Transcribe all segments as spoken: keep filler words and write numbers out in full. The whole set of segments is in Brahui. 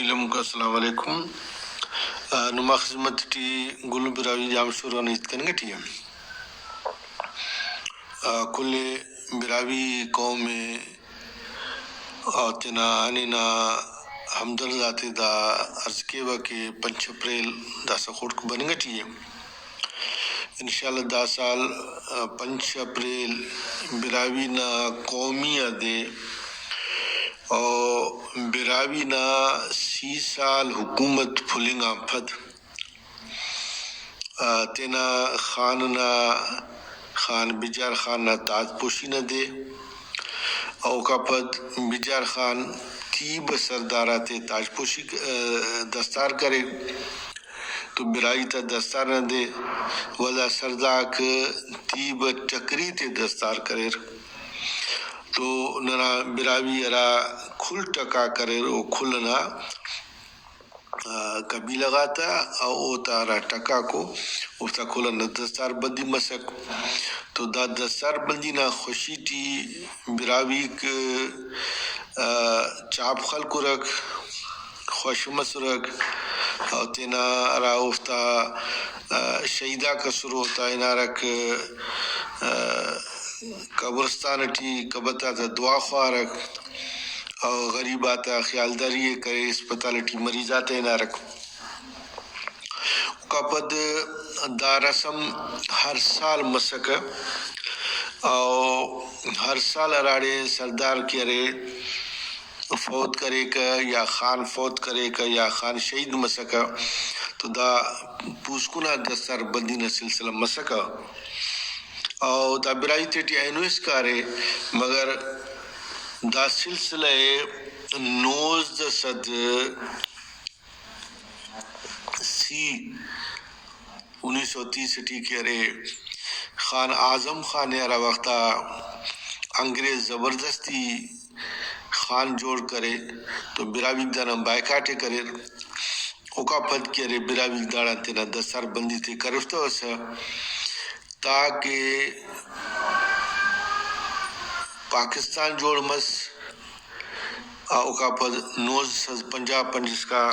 ایلم کو السلام علیکم۔ آ، نما خذمت ٹی گل براہوئی جام شور آن ہیت کننگ ٹی اے۔ آ، کل براہوئی قوم ءِ او تینا ہنینا ہمدرد آتے دا عرض کیوہ کہ پنچ اپریل داسہ خڑک بننگ ٹی اے۔ انشاءاللہ دا سال، آ، پنچ اپریل براہوئی نا قومی آ دے او براہوئی نا سی سال حکومت پھلنگ آن پد، آ، تینا خان نا، خان بجار خان نا تاج پوشی نا دے، اوکا پد بجار خان تیب سردار آتے تاج پوشی، آ، دستار کرے۔ تو براہوئی تا دستار نا دے، ولدا سرداک تیب ٹکری تے دستار کریر۔ تو ننا براہوئی ہرا کھل ٹکاک اریر، او کھل ئنا، آ، قبیلہ غاتا او اوتا ہرا ٹکاکو، اوفتا کھل ئنا دستار بندی مسک۔ تو دا دستار بندی نا خوشی ٹی براہوئیک، آ، چاپ خلکرک، خوش مسرک، او تینا ہرا اوفتا، آ، شہیداک اسرو، اوتا ہنارک، آ، قبرستان ٹی قبر تا دعا خوارک، او غریب آتا خیالداری ءِ کرے، اسپتال ٹی مریض آتے ہنارک۔ اوکا پد دا رسم ہر سال مسکہ، او ہر سال ہراڑے سردار کہ ارے فوت کریکہ یا خان فوت کریکہ یا خان شہید مسکہ، تو دا پوسکن آ دستار بندی نا سلسلہ مسکہ۔ او دا براہوئی تیٹی اینو اسکا ارے، مگر دا سلسلہ ءِ نوزدہ سد سی، انیس سو تیس ٹی کہ ارے، خان اعظم خان ءِ ہرا وخت آ انگریز زبردستی خان جوڑ کرے تو براہوئیک دانا بائیکاٹ ءِ کریر۔ اوکا پد کہ ارے، براہوئیک داڑان تینا دستار بندی تے کرفتوسہ، تاکہ پاکستان جوڑ مس۔ آ، اوکا پد نوزدہ سد پنجاہ پنجسکا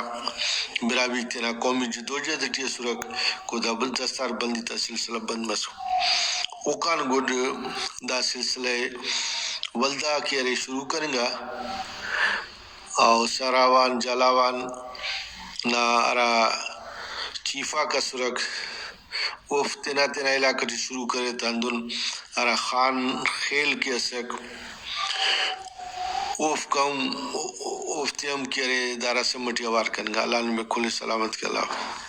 براہوئیک تینا قومی جدوجہد ٹی اسرک، کو دا بل دستار بندی تا سلسلہ بند مسو۔ اوکان گڈ دا سلسلہ ءِ ولدا کہ ارے شروع کننگا۔ او سراوان جھالاوان نا ہرا چیف آک اسرک، اوفک تینا تینا علاقہ ٹی شروع کریر تا ہندن ہرا خان خیل کہ اسک، اوفک ہم، اوفتے ہم کہ ارے دا رسم ٹی اوار کننگا۔ اللہ نمے کل ءِ سلامت کے، اللہ حافظ۔